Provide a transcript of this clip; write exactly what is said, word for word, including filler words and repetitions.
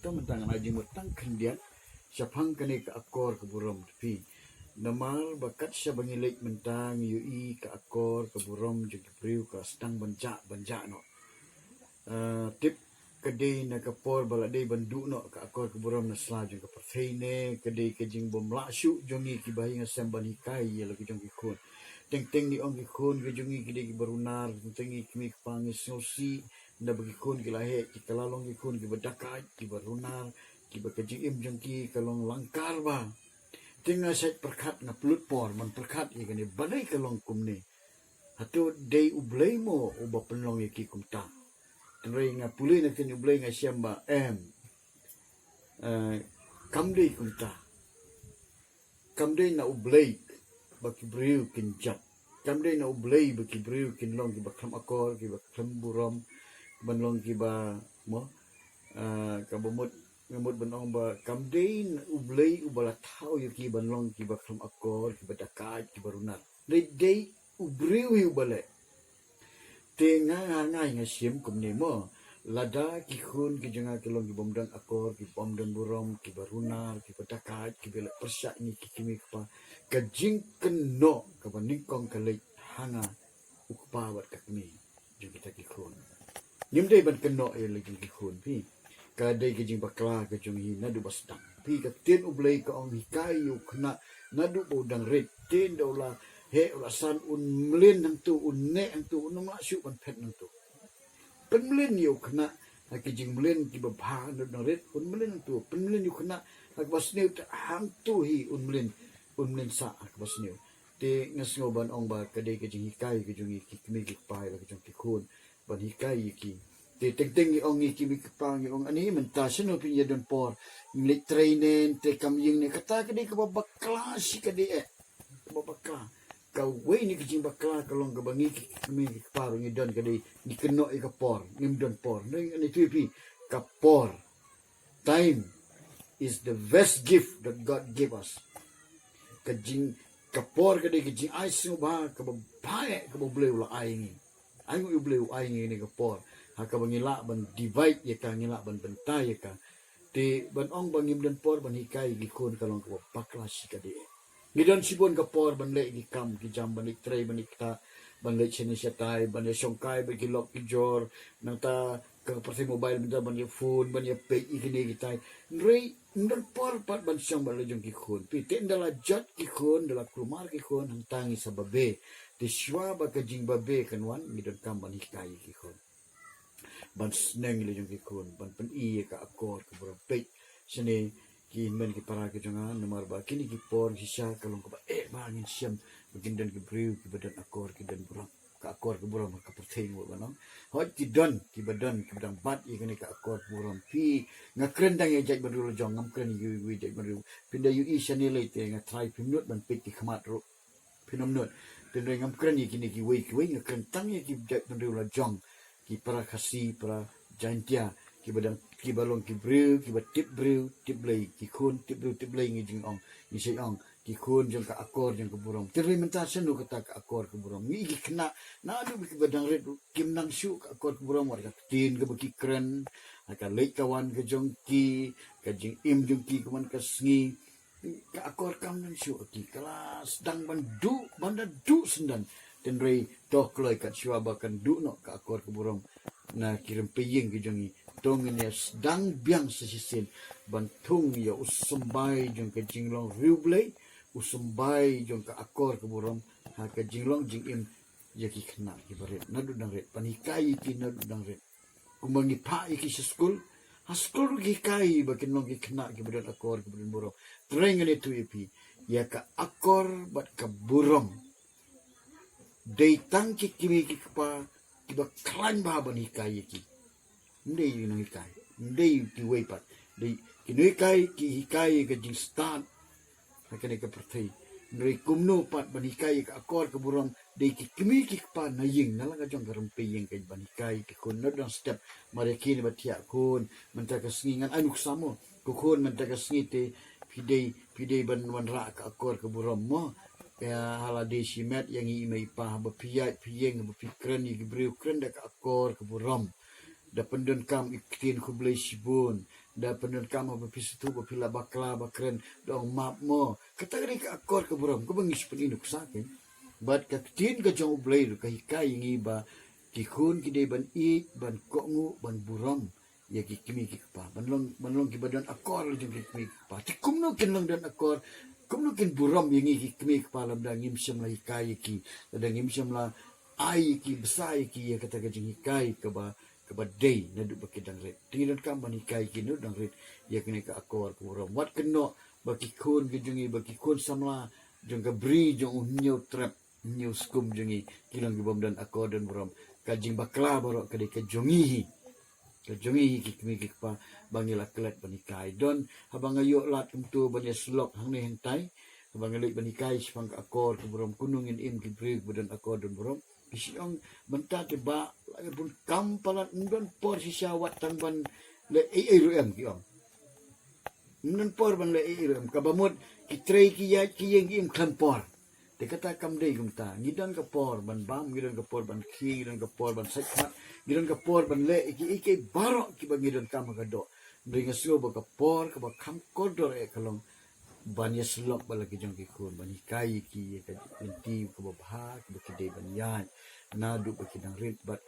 Te mynta ngan ai jingmut tang khyndiat shaphang kane ka akor ka burom te phi. Namar ba kat shaba ngi leit mynta ngi ïohi ka akor ka burom jong ki briew ka sdang ban jah ban jah noh. Ah, tip ka dei na ka por ba la dei ban duh noh ka akor ka burom na sla jong ka pyrthei ne ka dei ka jingbymlah shuh jong ngi kiba ïing ha sem ban hikai ïa la ki jong ki khun. Teng teng ngi ong ki khun ki jong ngi ki dei kiba runar, teng teng ngi kmie kpa ngi sngewsih naba ki khun ki la heh ki ka la long ki khun kiba dakaid kiba runar, kiba ka jingim jong ki ka long langkar bha. Te nga shait pyrkhat, nga pynlut por ban pyrkhat ïa kane, balei ka long kumne? Hato dei U Blei mo uba pynlong ïa ki kumta? Hynrei nga pule na kane U Blei nga shem ba em, eh, kam dei kumta. Kam dei na U Blei ba ki briew kin jah. Kam dei na U Blei ba ki briew kin long kiba khlem akor, kiba khlem burom, ban long kiba mo, ah, kaba mut, nga mut ban ong ba kam dei na U Blei uba la thaw ïa ki ban long kiba khlem akor, kiba dakaid, kiba runar. Dei, dei u briew hi uba leh. Te nga, nga, nga, nga shim kumne mo. Lada ki khun ki jong nga ki long kibym don akor, kibym don burom, kiba runar, kiba dakaid, kiba leh pyrshah ïa ngi ki kmie kpa, ka jingkynnoh kaba nyngkong ka leit ha nga u kpa bad ka kmie jong kita ki khun. Ngim dei ban kynnoh ïa la jong ki khun phi. Ka dei ka jingbakla ka jong hi naduh ba sdang. Phi, ka ktien U Blei ka ong hikai ïa u khynnah naduh ba u dang rit. Te ynda u la heh u la san un mlien hangto, un neh hangto, un ym lah shuh ban phet hangto. Pynmlien ïa u khynnah ha ki jingmlien kiba bha naduh u dang rit, un mlien hangto. Pynmlien ïa u khynnah ha kaba sniew, te hangto hi un mlien, un mlien sah ha kaba sniew. Te nga sngew ban ong ba ka dei ka jinghikai ka jong ngi ki kmie ki kpa ïa la ki jong ki khun ban hikai ïa ki. Te teng teng ngi ong ngi ki kmie ki kpa ngi ong, ani mynta shano phin ïa don por, ngi leit trei ne, te kam ïeng ne, kata ka dei kaba bakla shikatdei eh. Kaba bakla. Kawei na ki jingbakla ka long kaba ngi ki kmie ki kpa ruh ngi don, ka dei ngi kynnoh ïa ka por, ngim don por. Hynrei ngan ïathuh ïa phi, ka por, time is the best gift that God gave us. Ka jing, ka por ka dei ka jingai sngewbha kaba bha eh kaba U Blei u la ai ngi. Ai ngi U Blei u ai ngi kane ka por ha kaba ngi lah ban divide ïa ka, ngi lah ban bynta ïa ka. Te ban ong ba ngim don por ban hikai ïa ki khun ka long kaba bakla shikatdei eh. Ngi don shibun ka por ban leh ki kam ki jam, ban leit trei, ban leit ktah, ban leit shane shatai, ban ïashongkai bad ki lok ki jor, nangta ka pyrthei mobile mynta ban ïa phone, ban ïa peit ïa kine kitai. Hynrei ngim don por pat ban shong bad la jong ki khun. Phi, te ynda la jot ki khun, ynda la kulmar ki khun, hangta ngi sa babe. Te shuwa ba ka jingbabe kan wan, ngi donkam ban hikai ïa ki khun, ban sneng ïa la jong ki khun, ban pyni ïa ka akor ka burom. Peit shane ki hynmen ki para ki jong nga, namar ba kine ki por shisha ka long kaba eh ba ngin shem ba kin don ki briew kiba don akor, ki don burom. Ka akor ka burom ha ka pyrthei ngi wan ban ong. Hooid ki don kiba don kiba dang bat ïa kane ka akor ka burom. Phi, nga kren dang ïa jaitbynriew la jong, ngam kren ïa iwei iwei jaitbynriew. Phin da ïohi shane lei te nga tharai phim nud ban peit ki khmat ruh. Phin ym nud. Hynrei ngam kren ïa kine kiwei kiwei, nga kren tang ïa ki jaitbynriew la jong, ki para Khasi, para Jaintia, kiba dang, kiba long ki briew kiba tip briew tip Blei, ki khun tip briew tip Blei ngi jingong, ngi shait ong, ki khun jong ka akor jong ka burom. Te hynrei mynta shano kata ka akor ka burom? Ngi ïohi ki khynnah naduh ba kiba dang rit ruh kim nang shuh ka akor ka burom, wat ka ktien kaba ki kren, ka leit ka wan ka jong ki, ka jingim jong ki kumne ka sngi. Ka akor kam don shuh ha ki, ka la sdang ban duh, ban da duh syndon. Te hynrei to kloi kat shuwa ba kan duh noh ka akor ka burom na ki rympei ïing ki jong ngi, to ngin ïa sdang biang sa shisien ban thung ïa u symbai jong ka jinglong riewblei, u symbai jong ka akor ka burom ha ka jinglong jingim ïa ki khynnah kiba rit naduh dang rit, ban hikai ïa ki naduh dang rit. Kumba ngi phah ïa ki sha skul, ha skul ruh ki hikai ba kin long ki khynnah kiba don akor kiba don burom. Te hynrei ngan ïathuh ïa phi, ïa ka akor bad ka burom dei tang ki kmie ki kpa kiba khlaiñ bha ban hikai ïa ki. Ym dei ki nonghikai, ym dei kiwei pat. Dei ki nonghikai ki hikai ïa ka jingstad ha kane ka pyrthei. Hynrei kumno pat ban hikai ïa ka akor ka burom, dei ki kmie ki kpa na ïing, na la ka jong ka rympei ïing, ka ban hikai ki khun naduh dang step. Mar ïa kine ba thiah khun mynta ka sngi, ngan ai nuksa mo, ko khun mynta ka sngi te phi dei, phi dei ban wanrah ka akor ka burom mo. Ïa, ha la dei shimet ïa ngi i mei i pa, haba phi ïaid phi ïeng, haba phi kren ïa ki briew, kren da ka akor ka burom. Da pyndonkam ïa ki ktien khublei shibun, Da pyndonkam ba phi sngewthuh ba phi la bakla bakren, da ong map mo. Kata ka dei ka akor ka burom kaba ngi shu pyni nuksa kein. Bad ka ktien ka jong U Blei ruh ka hikai ïa ngi ba ki khun ki dei ban ïeit, ban kohnguh, ban burom ïa ki kmie ki kpa. Ban long, ban long kiba don akor la jong ki kmie ki kpa. Te kumno kin long don akor, kumno kin burom ïa ngi ki kmie ki kpa lada ngim shym la hikai ïa ki, lada ngim shym la ai ïa ki, bsa ïa ki ïa kata ka jinghikai kaba, kaba dei naduh ba ki dang rit. Te ngi donkam ban hikai ki naduh dang rit ïa kane ka akor ka burom. Wat kynnoh ba ki khun ki jong ngi, ba ki khun samla jong ka bri jong u Hynñiewtrep, Hynñiewskum jong ngi ki long ki bym don akor don burom. Ka jingbakla baroh ka dei ka jong ngi hi. Ka jong ngi hi ki kmie ki kpa ba ngi la klet ban hikai. Don haba nga ïoh lad kumto ban ïasyllok hangne hangtai, haba nga leit ban hikai shaphang ka akor ka burom, kumno ngin im ki briew kiba don akor don burom. Ki shu ong mynta te bah la ïa bun kam palat, ym don por shisha wat tang ban leh ei ei ruh em, ki ong. Ym don por ban leh ei ei ruh em. Kaba mut ki trei ki ïaid ki ïeng ki im khlem por. Te kata kam dei kumta. Ngi don ka por ban bam, ngi don ka por ban khie, ngi don ka por ban sait khmat, ngi don ka por ban leh ïa kiei kiei baroh kiba ngi donkam ha ka doh. Hynrei nga sngew ba ka por kaba kham kordor eh ka long ban ïasyllok bad la ki jong ki khun, ban hikai ïa ki ïa ka lynti kaba bha kaba ki dei ban ïaid naduh ba ki dang rit. Bad